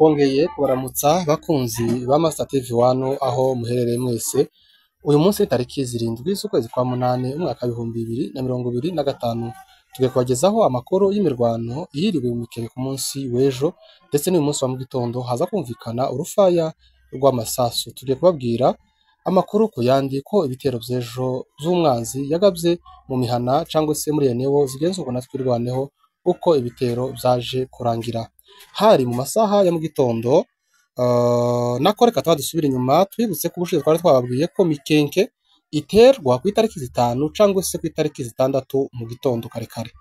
Twongeye kubaramutsa bakunzi ba Master TV 1 aho muherereye mwese. Uyu munsi tariki 7 z'ukwezi kwa 8 umwaka 2025, tugiye kubagezaho amakuru y'imirwano yiriwe mu Mikenge ku munsi w'ejo, ndetse n'uyu munsi wa mu gitondo haza kumvikana urufaya rw'amasasu. Tugiye kubabwira amakuru ku yandi ko ibitero by'ejo z'umwanzi yagabye mu mihana cyangwa se muri eneo zigenzurwa na Twirwaneho, uko ibitero byaje kurangira. Hari mu masaha ya mu gitondo. Nako reka tuba dusubira inyuma twibutse ko ubushize twari twababwiye ko Mikenke iterwa ku itariki 5 cyangwa se ku itariki 6 mu gitondo kare kare.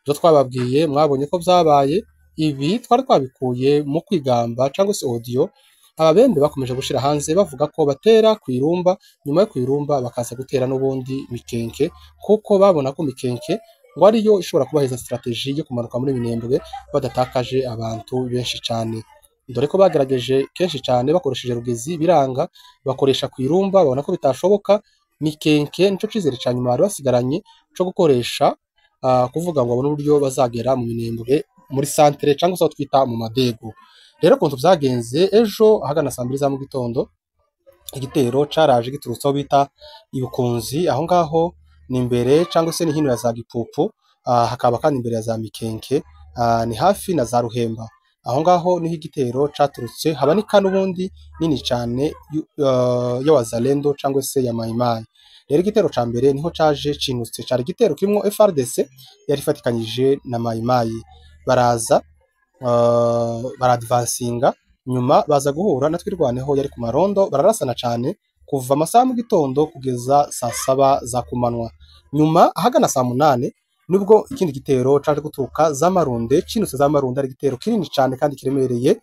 Ibyo twababwiye mwabonye ko byabaye. Ibi twari twabikuye mu kwigamba cyangwa se audio ababembe bakomeje gushira hanze bavuga ko batera ku Irumba, nyuma yo ku Irumba bakaza gutera n'ubundi Mikenke, kuko babona ko Mikenke ngo ariyo ishobora kubaheza strategie yo kumanuka muri Minembwe badatakaje abantu benshi cyane. Dore ko bagerageje kenshi cyane bakoresheje Rugezi biranga, bakoresha ku Irumba babona ko bitashoboka. Mikenke nico cizere ca nyuma bari basigaranye co gukoresha, kuvuga ngo babone uburyo bazagera mu Minembwe muri centre cyangwa se aho twita mu Madego. Rero kuntu byagenze ejo ahagana saa 2 za mu gitondo, igitero caraje giturutse aho bita Ibukunzi, aho ngaho ni imbere cyangwa se ni hino ya za Gipupu, hakaba kandi imbere ya za Mikenke, ni hafi na za Ruhemba. Aho ngaho niho igitero caturutse, haboneka n'ubundi nini cyane y'Abazalendo cyangwa se ya Maimai. Rero igitero ca mbere niho caje cinutse, cari igitero kirimwo FARDC yari ifatikanyije na Maimai. Baraza baradvansinga, nyuma baza guhura na Twirwaneho yari ku marondo, bararasana cyane kuva amasaha mu gitondo kugeza saa 7 za kumanwa. Nyuma ahagana saa 8 nibwo ikindi gitero caje guturuka za Marunde, cinutse za Marunde, ari igitero kinini cyane kandi kiremereye,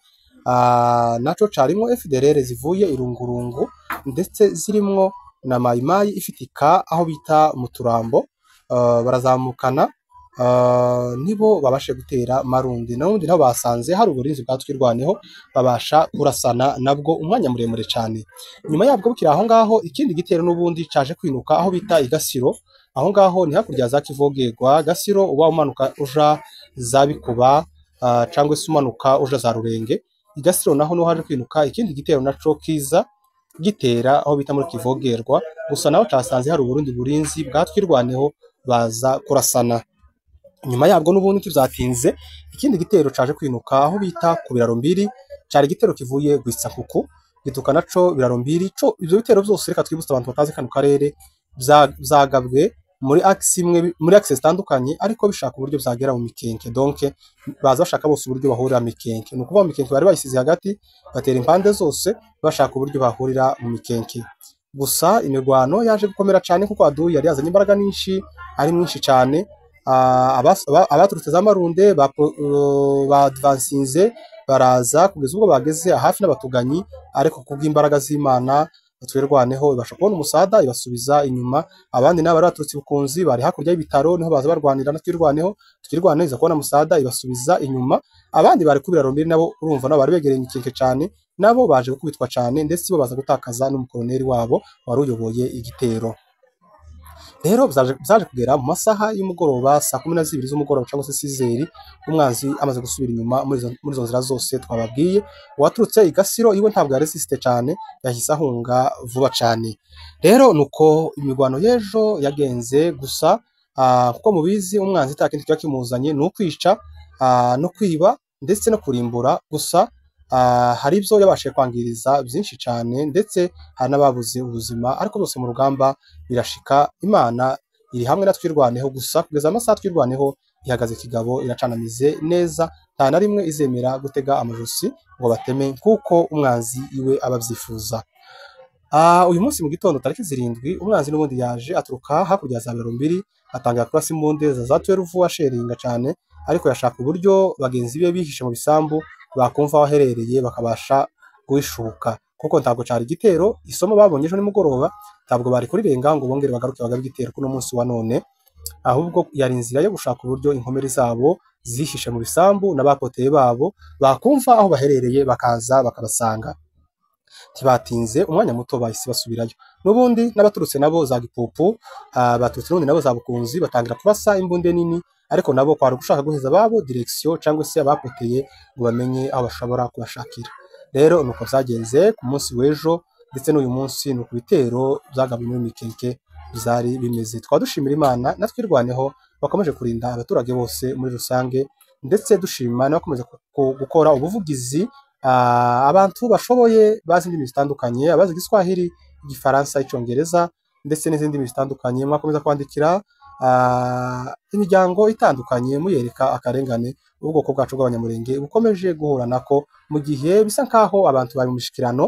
naco carimwo FDLR zivuye irungurungu ndetse zirimwo na Maimai ifitika aho bita mu Turambo. Barazamukana, nibo babashe gutera Marundi, n'ubundi nabo basanze hari uburinzi bwa Twirwaneho, babasha kurasana nabwo umwanya muremure cyane. Nyuma yabwo bukiri aho ngaho, ikindi gitero n'ubundi caje kwinuka aho bita Igasiro. Aho ngaho ni hakurya za Kivogerwa. Gasiro uba umanuka uja za Bikuba, cyangwa se umanuka uja za Rurenge. Igasiro naho niho haje kwinuka ikindi gitero naco kiza gitera aho bita muri Kivogerwa, gusa naho casanze hari uburundi burinzi bwa Twirwaneho, baza kurasana. Nyuma yabwo n'ubundi ntibyatinze, ikindi gitero caje kwinuka aho bita ku Biraro Mbiri, cari igitero kivuye Gwitsankuku gituka naco Biraro Mbiri. Co ivyo bitero byose, reka twibutse abantu batazi kano karere, byagabwe muri axe imwe, muri axe zitandukanye, ariko bishaka uburyo byagera mu Mikenke. Donc baza bashaka bose uburyo bahurira Mikenke. Ni ukuvuga Mikenke bari bayisize hagati, batera impande zose bashaka uburyo bahurira mu Mikenke. Gusa imirwano yaje gukomera cyane kuko adui yari yazanye imbaraga nyinshi, ari mwinshi cyane. Abaturutse za Marunde badvansinze baraza kugeza ubwo bageze hafi n'abatuganyi, ariko kubw'imbaraga z'Imana Twirwaneho ibasha kubona umusada ibasubiza inyuma. Abandi nabo bari baturutse Ibukunzi bari hakurya y'ibitaro, niho baza barwanira na Twirwaneho. Twirwaneho iza kubona umusada ibasubiza inyuma. Abandi bari ku Biraro Mbiri nabo urumva nabo bari begereye Mikenke cyane, nabo baje gukubitwa cyane, ndetse bo baza gutakaza n'umukoloneli wabo wari uyoboye igitero. Rero byaje kugera mu masaha y'umugoroba, saa 12 z'umugoroba cyangwa se 6h, umwanzi amaze gusubira inyuma muri izo nzira zose twababwiye. Uwaturutse Igasiro iwe ntabwo yaresiste cyane, yahise ahunga vuba cyane. Rero nuko imirwano y'ejo yagenze. Gusa kuko mubizi umwanzi nta kindi kiba kimuzanye, ni ukwica, no kwiba ndetse no kurimbura. Gusa hari ibyo yabashije kwangiriza byinshi cyane, ndetse hari n'ababuze ubuzima, ariko bose mu rugamba birashika. Imana iri hamwe na Twirwaneho. Gusa kugeza amasaha Twirwaneho ihagaze kigabo, iracanamize neza, nta na rimwe izemera gutega amajosi ngo bateme kuko umwanzi iwe ababyifuza. Uyu munsi mu gitondo tariki 7, umwanzi n'ubundi yaje aturuka hakurya za Biraro Mbiri, atangira kurasa imbunde za 12 asheringa cyane, ariko yashaka uburyo bagenzi be bihishe mu bisambu bakumva aho aherereye bakabasha guhishuka, kuko ntabwo cari igitero. Isomo babonye ejo nimugoroba ntabwo bari kurirenga ngo bongere bagaruke bagabe igitero kuno munsi wa none, ahubwo yari inzira yo gushaka uburyo inkomere zabo zihishe mu bisambu n'abapoteye babo bakumva aho baherereye bakaza bakabasanga. Ntibatinze umwanya muto bahise basubirayo. N'ubundi n'abaturutse nabo za Gipupu, baturutse n'ubundi nabo za Bukunzi, batangira kurasa imbunde nini. Ariko nabo kwari gushaka guheza ababo direction cyangwa se abapoteye ngo bamenye aho bashobora kubashakira. Rero nuko vyagenze ku munsi w'ejo ndetse n'uyu munsi, ni ku bitero byagabwe muri Mikenke byari bimeze. Tukaba dushimira Imana na Twirwaneho bakomeje kurinda abaturage bose muri rusange, ndetse dushima n'abakomeza gukora ubuvugizi, abantu bashoboye bazi indimi zitandukanye, abazi Igiswahili, Igifaransa, Icongereza ndetse n'izindi ndimi zitandukanye. Mwakomeza kwandikira imiryango itandukanye muyereka akarengane ubwoko bwacu bw'Abanyamulenge bukomeje guhura nako, mu gihe bisa nkaho abantu bari mu mishikirano,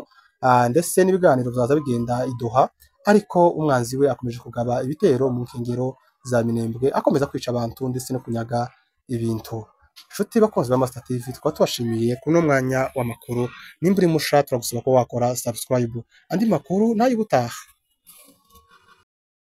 ndetse n'ibiganiro byaza bigenda i Doha, ariko umwanzi we akomeje kugaba ibitero mu nkengero za Minembwe, akomeza kwica abantu ndetse no kunyaga ibintu. Nshuti bakunzi ba Master TV, tukaba tubashimiye kuri uno mwanya w'amakuru. Nimba uri musha, turagusaba ko wakora subscribe. Andi makuru nayo ubutaha.